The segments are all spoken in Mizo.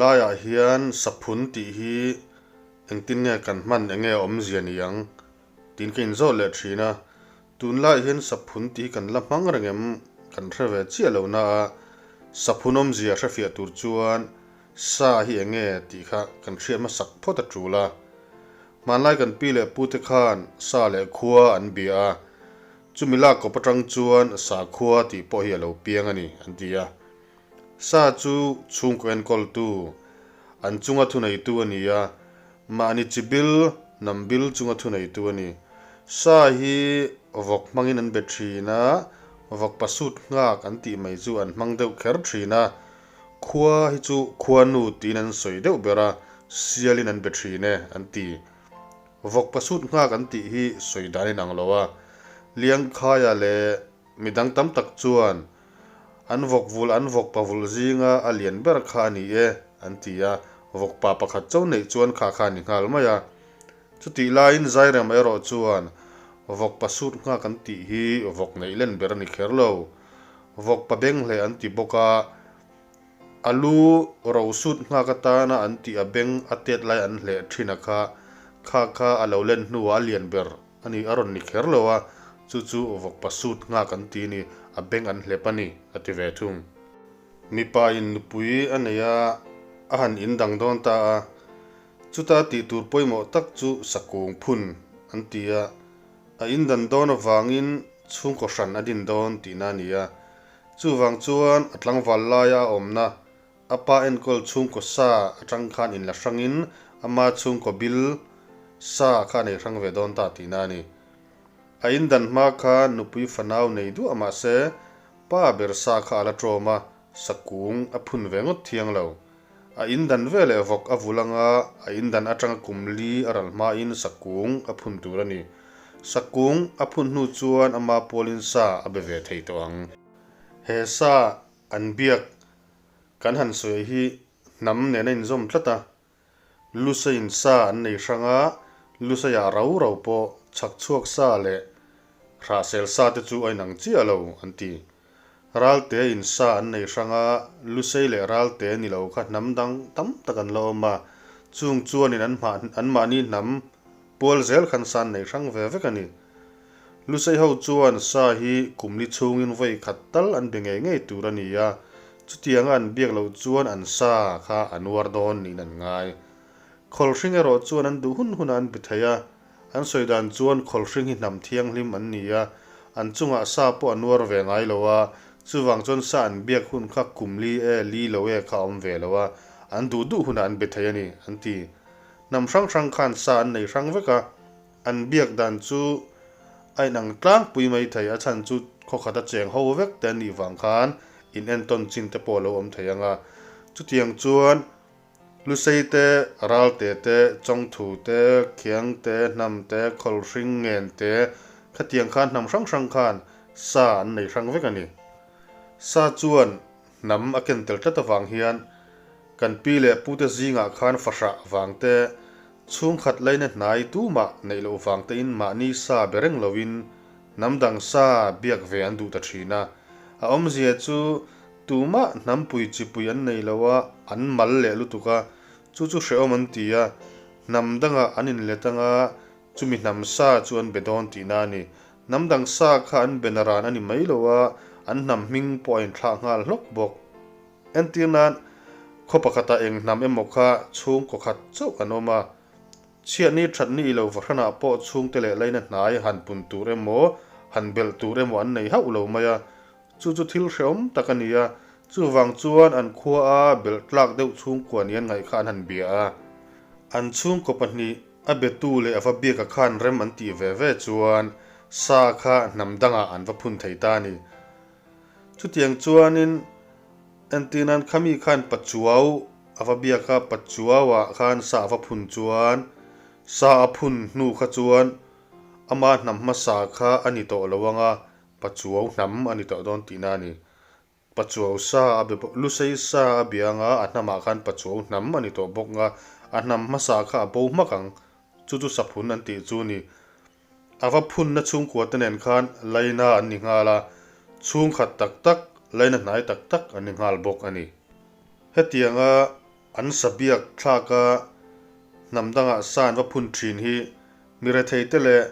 Tunlaiah hian saphun tih hi engtin nge kan hman enge a awmzia ni ang tiin ka inzawt leh thin a. Tunlaiah hian saphun tih hi kan la hmang reng em kan hre ve chiah lo na a, saphun awmzia hrefiah tur chuan sa hi enge tih kha kan hriat hmasak phawt a tul a. Hmanlai kan pi leh pute khan sa leh khua an bia a, chumi lak kawp atang chuan sakhua tih pawh hi a lo piang a ni an ti a. Sa chu chhungkaw enkawltu, an chunga thuneitu a ni a, mahni chi bil, hnam bil chunga thuneitu a ni. Sa hi vawk hmangin an be thin a, vawk pasut nghak an tih mai chu an hmang deuh kher thin a, khua hi chu khuanu tiin an sawi deuh ber a, sialin an be thin e an ti. Vawk pasut nghak an tih hi sawi dan inang lo a, Liangkhaia leh Midang tam tak chuan, An vawk vul an vawkpa vulh zinga a lian ber kha a ni e, an ti a, vawkpa pakhat cho neih chuan kha kha a ni nghal mai a. Chutih laiin Zairema erawh chuan, Vawkpa sut nghak an tih hi vawk neih len ber a ni kher lo. Vawkpa beng hleh an ti bawk a, a lu ro sut nghak atana an tih a beng a tet lai an hleh thin a kha, kha kha a lo len hnuah a lian ber A ni, a rawn ni kher lo a, chu chu vawkpa suit nghak an ti ni, a beng an hlep a ni, a ti ve thung. Mipa in nupui a nei a, a han in dang dawn ta a, chuta tih tur pawimawh tak chu sakung phun an ti a, a in dan dawn avangin chhungkaw hran a din dawn tihna a ni a, chuvang chuan a tlangval laia a awmna A pa enkawl chhungkaw sa atang khan inla hrangin ama chhungkaw bil sa kha a nei hrang ve dawn ta tihna a ni. A indan hma kha nupui fanau nei duah mah se pa ber sa kha a la ṭawm a, sa kung a phun ve ngawt thiang lo. A indan ve leh vawk a vul anga a indan atanga kum li a ral hmain sa kung a phun tur a ni. Sa kung a phun hnu chuan ama pawlin sa a be ve thei tawh ang. He sa an biak Kan han sawi hi hnam nen a inzawm tlat a, Luseiin sa an nei hrang a, Luseiah rau rau pawh chhak chhuak sa leh hrahsel sa te chu a inang chiah lo an ti. Ralte in sa an nei hrang a, Lusei leh Ralte ni lo kha hnam dang tam tak an la awm a, chung chuanin an anmahni hnam pual zel khan sa an nei hrang ve vek a ni. Lusei ho chuan sa hi kumli chhungin vawi khat tal an be ngei ngei tur a ni a, chutianga an biak loh chuan an sa kha a nuar dawn niin an ngai. Khawlhring erawh chuan an duh hun hunah an be thei a, an sawi dan chuan khawlhring hi hnam thianghlim an ni a, an chungah sa pawh a nuar ve ngai lo a, chuvang chuan sa an biak hun kha kumli e li lo e kha a awm ve lo a, an duh duh hunah an be thei a ni, an ti. Hnam hrang hrang khan sa an nei hrang vek a. An biak dan chu a inang tlangpui mai thei, a chhan chu khawkhat a cheng ho vek te an nih vang khan in entawn chin te pawh a lo awm thei ang a. Chutiang chuan Lusei te, Ralte te, Chawngthu te, Khiang te, Hnam te, Khawlhring, Ngen te, khatiang khan hnam hrang hrang khan sa an nei hrang vek a ni. Sa chuan hnam a ken tel tlat avang hian kan pi leh pute zingah khan fahrah vang te, Chhungkhat laina hnai tumah neih loh vang tein mahni sa be reng loin hnam dang sa biak ve an duh ta thin a. A awmzia chu tumah hnampui chipui an nei lo a, an mal leh lutuk a, chu chu hrehawm an ti a, hnam dangah an inlet anga chumi hnam sa chu an be dawn tihna a ni. Hnam dang sa kha an be naran a ni mai lo a, an hnam hming pawh a inthlak nghal hlawk bawk. Entir nan, khaw pakhatah eng hnam emaw kha chhungkaw khat chauh an awm a. Chhiatni thatni i lo vahranah pawh chhungte leh laina hnai han pun tur emaw, han belh tur emaw an nei hauh lo mai a. Chu chu thil hrehawm tak a ni a, chuvang chuan an khua a belh tlak deuh chhungkua ni an ngaih kha an han bia a. An chhungkaw pahnih a betu leh a va biaka khan rem an tih ve ve chuan sa kha hnam dangah an va phun thei ta a ni. Chutiang chuanin entirnan khami khan Pachuau a va biak a, Pachuauah khan sa a va phun chuan sa a phun hnu kha chuan ama hnam hmasa kha a ni tawh lo ang a, Pachuau hnam a ni tawh dawn tihna a ni. Pachuau sa a be bawk, Lusei sa a bia ang a, a hnamah khan Pachuau hnam a ni tawh bawk ang a, a hnam hmasa kha a bo hmak ang. Chu chu saphun an tih chu a ni. A va phunna chhungkua te nen khan laina an ni nghal a, chhungkhat tak tak, laina hnai tak tak an ni nghal bawk a ni. Hetianga. an sa biak thlak a, hnam dangah sa an va phun thin hi mi rethei te leh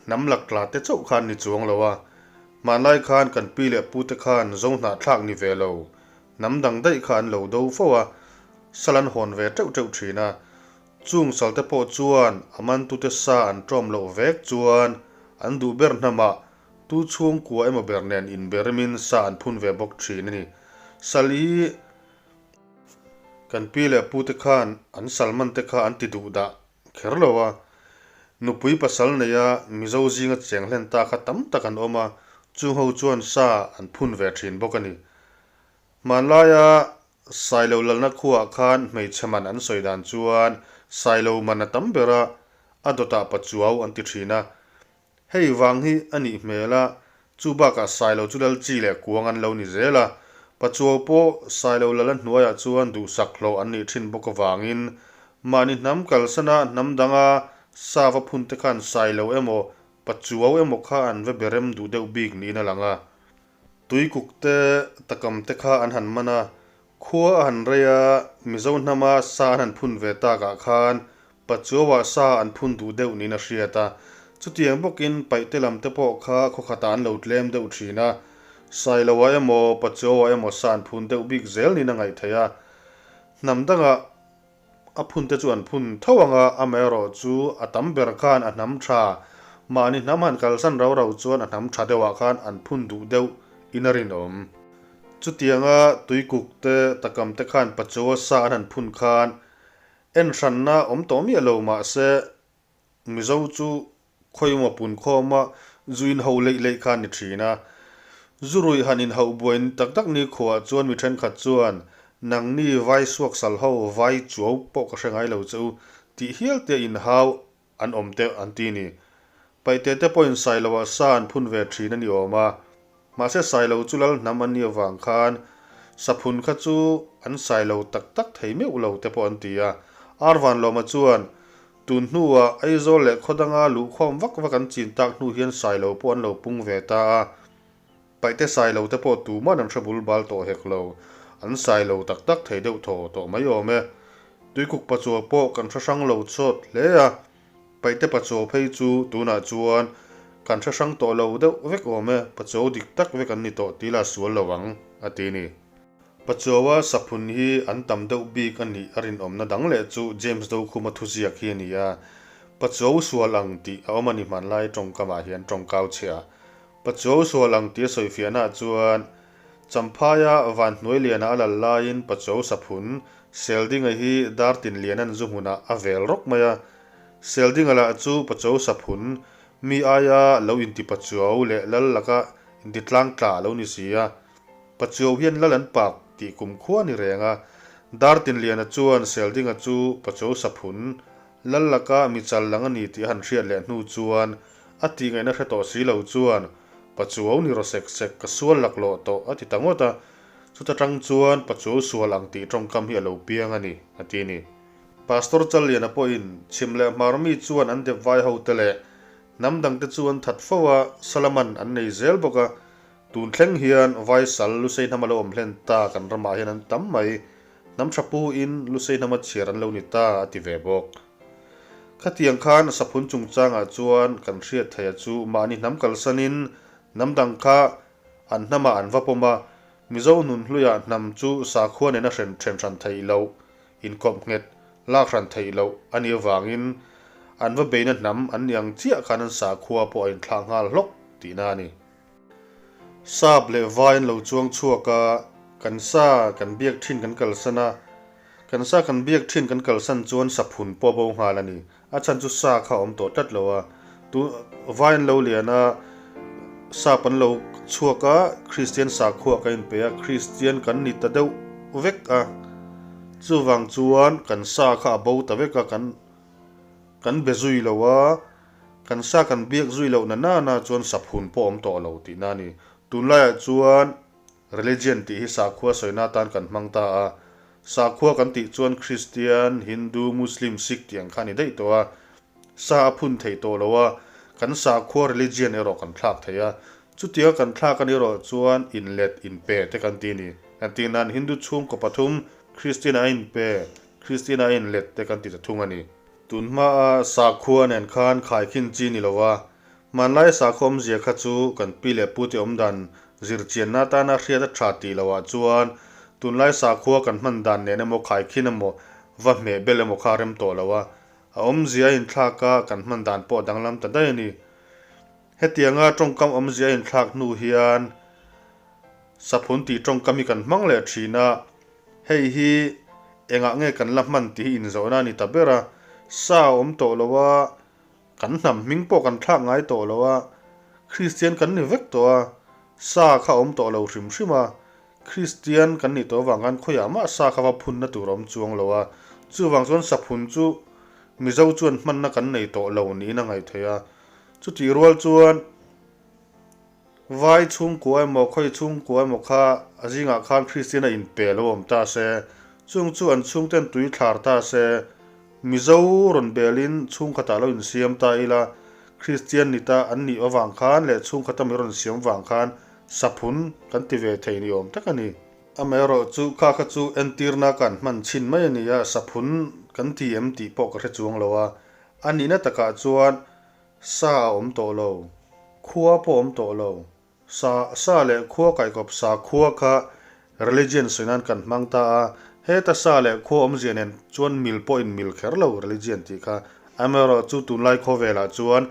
hnam lakla te chauh khan ni chuang lo a. Hmanlai khan kan pi leh pu te khan zo hnahthlak ni ve lo, hnam dang daih kha an lo do fo a, sal an hawn ve teuh teuh thin a. Chung sal te pawh chuan a mantute sa an ṭawm loh vek chuan an duh ber hnamah tu chhungkua emaw ber nen inberemin sa an phun ve bawk thin a ni. Sal hi kan pi leh pute khan an sal man te kha an ti duh dah kher lo a, nupui pasal neia Mizo zinga cheng hlen ta kha tam tak an awm a, chung ho chuan sa an phun ve thin bawk a ni. Hmanlaia Sailo lalna khuaah khan hmeichhe man an sawi dan chuan Sailo man a tam ber a, a dawtah Pachuau an ti thin a. Hei vang hi a nih hmel a, chu bakah Sailo chu lal chi leh kuang an lo ni zel a, Pachuau pawh Sailo lala hnuaiah chuan duhsak hlawh an nih thin bawk avangin mahni hnam kalsana hnam danga sa va phun te khan Sailo emaw Pachuau emaw kha an va berem duh deuh bik niin a lang a. Tuikuk te takam te kha an han man a, khua a han rei a, Mizo hnama sa an han phun ve takah khan Pachuauah sa an phun duh deuh niin a hriat a. Chutiang bawkin Paihte lam te pawh kha khawkhatah an lo tlem deuh thin a, Sailoah emaw Pachuauah emaw sa an phun deuh bik zel niin a ngaih theih a. Hnam dangah A phunte chu an phun tho ang a, amaherawh chu a tam ber khan a hnam tha, mahni hnam han kalsan rau rau chuan a hnam tha deuhah khan an phun duh deuh in a rinawm. Chutianga tuikuk te, takam te khan pachawa sa an han phun khan en hranna awm tawh miah lo mahse Mizo chu khawimaw pun khawma zu in ho leih leih kha a ni thin a. Zu ruih han in hauh buai tak tak ni khuaah chuan mi thenkhat chuan, Nangni vai suak sal ho, vai chuau pawh ka hre ngai lo che u, tih hial te in hau an awm te an ti ni. Paihte te pawhin Sailoah sa an phun ve thin a ni awm a. Mahse Sailo chu lal hnam an nih avang khan saphun kha chu an Sailo tak tak thei meuh lo te pawh an ti a. Arvanlawma chuan tun hnuah Aizawl leh Khawdanga luhkhawm vak vak an chin tak hnu hian Sailo pawh an lo pung ve ta a. Paihte Sailo te pawh tuman an hre bul bal tawh hek lo. An Sailo tak tak thei deuh thaw tawh mai awm e. Tuikuk pachuau pawh kan hre hrang lo chawt hle a. Paihte Pachuau phei chu tunah chuan kan hre hrang tawh lo deuh vek awm e, Pachuau dik tak vek an ni tawh tih la sual lo ang, a ti ni. Pachuaua saphun hi an tam deuh bik a nih a rinawmna dang leh chu James Dokhuma thuziak hi a ni a, Pachuau sual ang tih a awm a ni hmanlai tawngkamah hian tawngkau chhia. Pachuau sual ang tih a sawifiahnaah chuan Champhaia Vanhnuai liana a lal laiin Pachuau saphun Seldinga hi Dartinliana'n zu hmunah a vel rawk mai a, Seldinga lah chu Pachuau saphun mi aia lo inti Pachuau leh lal laka inti tlangtla a lo ni si a. Pachuau hian lal an pak tih kum khua a ni reng a, Dartinliana chuan Seldinga chu Pachuau saphun lal laka mi chal lang a ni tih a han hriat leh hnu chuan a tihngaihna hre tawh si lo chuan Pachuau ni raw sek sek ka sual laklawh tawh a ti ta ngawt a, chuta tang chuan Pachuau sual ang tih tawngkam hi a lo piang a ni, a ti ni. Pastor Challiana pawhin chhim leh hmar mi chuan an dep vai hote leh hnam dangte chu an that fo a, Salaman an nei zel bawk a, tun thleng hian vai sal Lusei hnam a lo awm hlen ta kan ramah hian an tam mai, hnam tha pu in Lusei hnama chhiar an lo ni ta a ti ve bawk. Khatiang khan saphun chungchangah chuan kan hriat theih a chu mahni hnam kalsanin hnam dang kha an hnamah an va pawm a, Mizo hnunhluiah hnam chu sakhua nena hren then hran theih loh, inkawp nghet lak hran theih loh a nih avangin an va beina hnam an ni ang chiah khan an sakhua pawh a inthlah nghal hlawk tihna a ni. Sap leh vai an lo chuang chhuak a, kan sa kan biak thin kan kalsan a, Kan sa kan biak thin kan kalsan chuan saphun pawh bo nghal a ni. A chhan chu sa kha a awm tawh tlat lo a. Tu vai an lo lian a, sap an lo chhuak a, Kristian sakhua ka inpe a, Kristian kan ni ta deuh vek a. Chuvang chuan kan sa kha a bo ta vek a, kan kan be zui lo a, kan sa kan biak zui loh na nana chuan saphun pawh a awm tawh lo tihna a ni. Tunlaiah chuan Religion tih hi sakhua sawina atan kan hmang ta a, sakhua kan tih chuan Kristian, Hindu, Muslim, Sikh tih ang kha a ni daih tawh a, sa a phun theih tawh lo a, kan sakhua religion erawh kan thlak thei a, chutianga kan thlak a nih erawh chuan inlet, inpe te kan ti a ni. Entirnan Hindu chhungkaw pathum Kristian ah a inpe. Kristian-a a inlet te kan ti ta thung a ni. Tun hmaa sakhua nen khan khaikhin chi ni lova, hmanlai sakhaw awmzia kha chu kan pi leh pute awmdan zirchianna atana hriat a tha tih lohah chuan tunlai sakhua kan hman dan nen emaw khaikhin emaw va hmeh bel emaw kha a rem tawh lo a, a awmzia a inthlak a, kan hman dan pawh a danglam ta daih a ni. Hetianga tawngkam awmzia a inthlak hnu hian saphun tih tawngkam hi kan hmang leh thin a, Hei hi engah nge kan la hman tih hi inzawhna a ni ta ber a, sa a awm tawh lo a, kan hnam hming pawh kan thlak ngai tawh lo a, Kristian kan ni vek tawh a, sa kha a awm tawh lo hrim hrim a, Kristian kan nih tawh avang khan khawiah mah sa kha va phunna tur a awm chuang lo a, chuvang chuan saphun chu Mizo chuan hmanna kan nei tawh lo niin a ngaih theih a, chutih rual chuan. Vai chhungkua emaw, khawi chhungkua emaw kha a zingah khan Kristian a inpe lo awm ta se, chung chu an chhungten tui thlar ta se, Mizo rawn belin chhungkhatah lo insiam ta ila, Kristian ni ta an nih avang khan leh chhungkhata mi rawn siam vang khan saphun kan ti ve thei ni awm tak a ni. Amaherawhchu kha kha chu entirna kan hman chhin mai a ni a, saphun kan ti em tih pawh ka hre chuang lo a, a nihna takah chuan Sa a awm tawh lo. Khua pawh awm tawh lo. Sa, sa leh khua kaikawp sa khua kha religion sawi nan kan hmang ta a, heta sa leh khua awmzia nen chuan mil pawh in mil kher lo religion tih kha. Amaherawh chu tunlai khawvelah chuan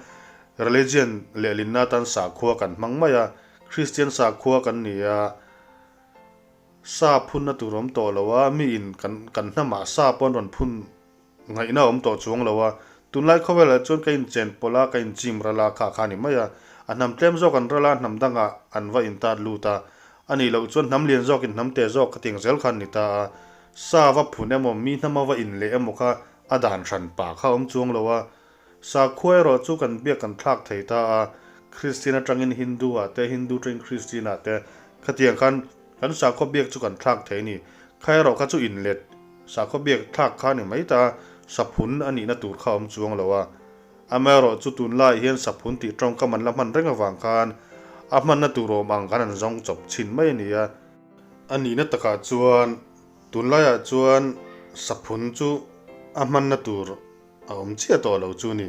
religion lehlinna atan sakhua kan hmang mai a, Christian sakhua kan ni a, sa phunna tur awm tawh lo a, mi in kan kan hnamah sa pawh an rawn phun Ngaihna awm tawh chuang lo a, tunlai khawvelah chuan ka inchen pawlh a, ka inchim ral a, kha kha a ni mai a. A hnam tlem zawk an ral a, hnam dangah an va intat lut a. A nih loh chuan hnam lian zawkin hnam te zawk ka tiang zel kha an ni ta a. Sa va phun emaw, mi hnama va inleh emaw kha a dan hran pah kha a awm chuang lo a. Sakhua erawh chu kan biak kan thlak thei ta a, Kristian atangin Hindu ah te, Hindu atangin Kristian ah te, khatiang khan kan sakhua biak chu kan thlak thei a ni. Kha erawh kha chu inlet Sakhaw biak thlak kha ni mai ta, saphun a nihna tur kha awm chuang lo a. Amaherawh chu tunlaiah hian saphun tih tawngkam an la hman reng avang khan a hmanna tur awm ang khan an zawng chawp chhin mai a ni a. A nihna takah chuan tunlaiah chuan saphun chu a hmanna tur a awm chiah tawh lo chu a ni.